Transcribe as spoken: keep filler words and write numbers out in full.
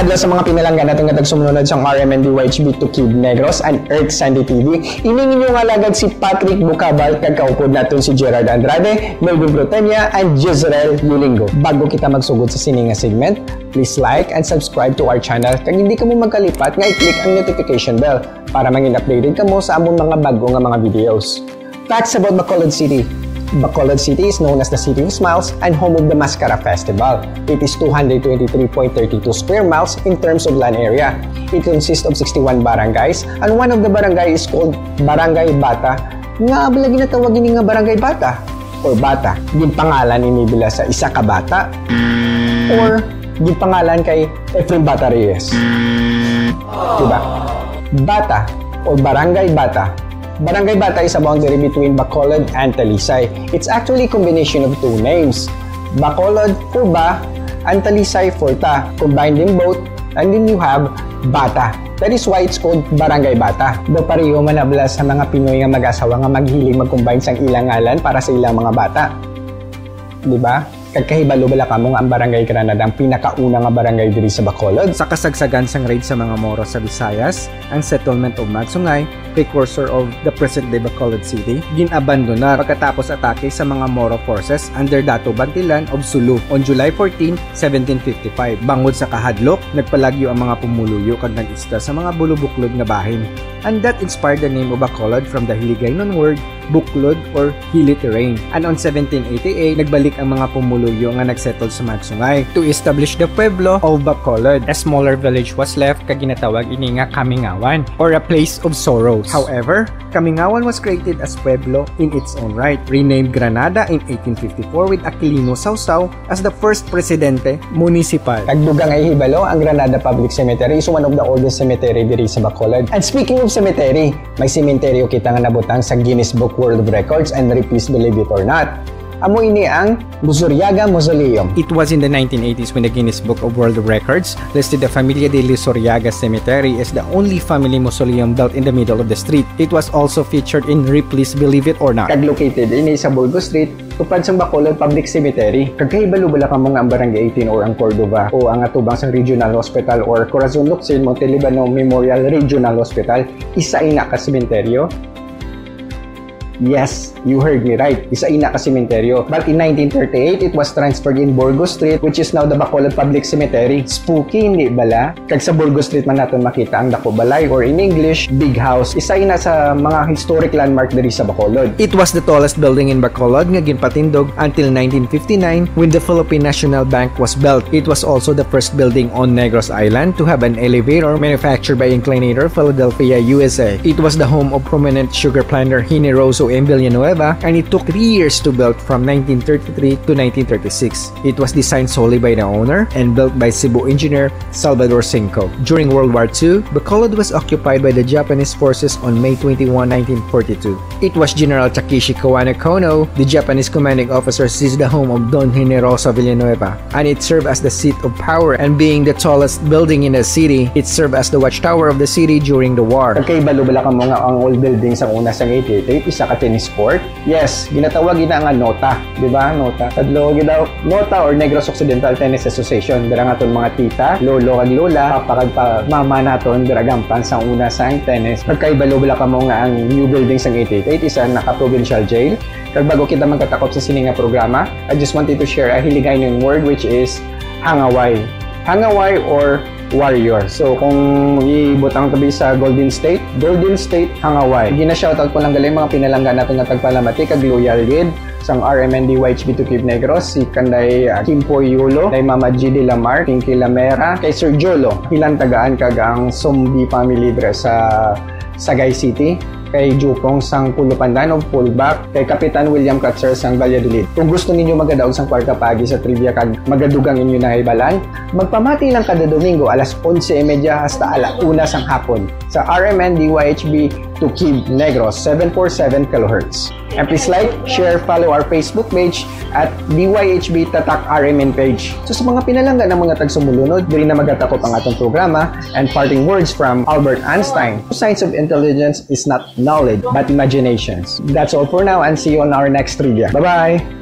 Adlaw sa mga pinalangga naton nga tagsumulunod sang R M N D Y H B Tukib Negros and Earth Sandy T V. Ini ninyo nga alagad si Patrick Bucabal, kag kaupod naton si Gerard Andrade, Melvin Protemia, and Jezreel Yulingo. Bago kita magsugod sa sini nga segment, please like and subscribe to our channel, kag hindi kamo magkalipat nga i-click ang notification bell para mangin updated kamo sa amon mga bag-o nga mga videos. Facts about Bacolod City. Bacolod City is known as the City of Smiles and home of the Mascara Festival. It is two hundred twenty-three point three two square miles in terms of land area. It consists of sixty-one barangays, and one of the barangay is called Barangay Bata. Nga bala ginatawag ini nga Barangay Bata or Bata? Ginpangalan ini bila sa isa ka bata or ginpangalan kay Efren Bata Reyes? Diba? Bata or Barangay Bata. Barangay Bata is a boundary between Bacolod and Talisay. It's actually a combination of two names, Bacolod for Ba and Talisay for Ta. Combine them both, and then you have Bata. That is why it's called Barangay Bata. Daw pareho man na bala sa mga Pinoy nga mag-asawa nga maghilig mag-combine sang ilang ngalan para sa ilang mga bata. Di ba? Kag kahibalo bala kamo nga ang Barangay Granada ang pinakauna nga barangay diri sa Bacolod? Sa kasagsagan sang raid sa mga Moro sa Visayas, ang settlement of Magsungay, precursor of the present-day Bacolod City, gin-abandonar pagkatapos atake sa mga Moro forces under Dato Bantilan of Sulu on July fourteen, seventeen fifty-five. Bangod sa kahadlok, nagpalagyo ang mga pumuluyo kag nag-isla sa mga bulubuklod nga bahin. And that inspired the name of Bacolod from the Hiligaynon word buklod or hilly terrain. And on seventeen eighty-eight, nagbalik ang mga pumuluyo nga nagsettle sa Magsungay to establish the pueblo of Bacolod. A smaller village was left, kag ginatawag ini nga Kamingawan, or a place of sorrows. However, Kamingawan was created as pueblo in its own right, renamed Granada in eighteen fifty-four with Aquilino Sausao as the first presidente municipal. Kag dugang nga ihibalo, ang Granada Public Cemetery is one of the oldest cemetery diri sa Bacolod. And speaking of cemetery, may sementeryo kita nga nabutang sa Guinness Book World of Records, and please believe it or not, amo ini ang Luzuriaga Mausoleum. It was in the nineteen eighties when the Guinness Book of World Records listed the Familia de Luzuriaga Cemetery as the only family mausoleum built in the middle of the street. It was also featured in Ripley's Believe It or Not. Kag located ini sa Burgos Street, tupad sang Bacolod Public Cemetery. Kag kahibalo bala kamo nga ang Barangay eighteen or ang Cordova o ang atubang sang Regional Hospital or Corazon Locsin Montelibano Memorial Regional Hospital, isa ina ka sementeryo? Yes, you heard me right. Isa ina ka sementeryo. But in nineteen thirty-eight, it was transferred in Burgos Street, which is now the Bacolod Public Cemetery. Spooky, hindi bala? Kag sa Burgos Street man naton makita ang Dako Balay, or in English, Big House. Isa ina sa mga historic landmark diri sa Bacolod. It was the tallest building in Bacolod nga ginpatindog until nineteen fifty-nine when the Philippine National Bank was built. It was also the first building on Negros Island to have an elevator manufactured by Inclinator Philadelphia, U S A. It was the home of prominent sugar planter Generoso M. Villanueva, and it took three years to build, from nineteen thirty-three to nineteen thirty-six. It was designed solely by the owner and built by Cebu engineer Salvador Cinco. During World War Two, Bacolod was occupied by the Japanese forces on May twenty-one, nineteen forty-two. It was General Takeshi Kawano Kono, the Japanese commanding officer, seized the home of Don Generoso Villanueva, and it served as the seat of power, and being the tallest building in the city, it served as the watchtower of the city during the war. Kag kahibalo bala kamo nga ang old building sang una sang eighty-eight, isa ka tennis court? Yes, ginatawag ina nga nota, di ba? Nota. Kadlawon gid daw, nota or Negros Occidental Tennis Association. Dira ang aton mga tita, lolo kag lola, papa kag pa, mama naton, dira gampan sang una sang tennis. Kag kahibalo bala kamo nga ang new building sang eighty-eight is a naka-provincial jail? Kag bago kita magkatakop sa sini nga programa, I just wanted to share a Hiligaynon word, which is hangaway. Hangaway or warrior. So, kung ibutang tabi sa Golden State, Golden State, hangaway. Gina-shoutout ko lang gali mga pinalangga naton nga tagpalamati kag loyal gid sang R M N D Y H B Tukib Negros, si Kanday, ah, Kimpoy Yulo, kay Mama G de la Mar, Pinky Lamera, kay Sir Jolo, Hilan Tagaan, kag ang Zombie family dira sa Sagay City, kay Jupong sang Pulupandan of Pulbak, kay Kapitan William Katser sang Valladolid. Kung gusto ninyo magadaog sang kwarta paagi sa trivia kag magadugang inyo nahibal-an, magpamati lang kada Domingo alas onse y media hasta ala una sang hapon sa R M N D Y H B Tukib Negros, seven four seven kilohertz. And please like, share, follow our Facebook page at D Y H B Tatak R M N page. So, sa mga pinalangga nga mga tagsumulunod, diri na magatakop ang atong programa. And parting words from Albert Einstein: "Science of intelligence is not knowledge, but imaginations." That's all for now, and see you on our next trivia. Bye-bye!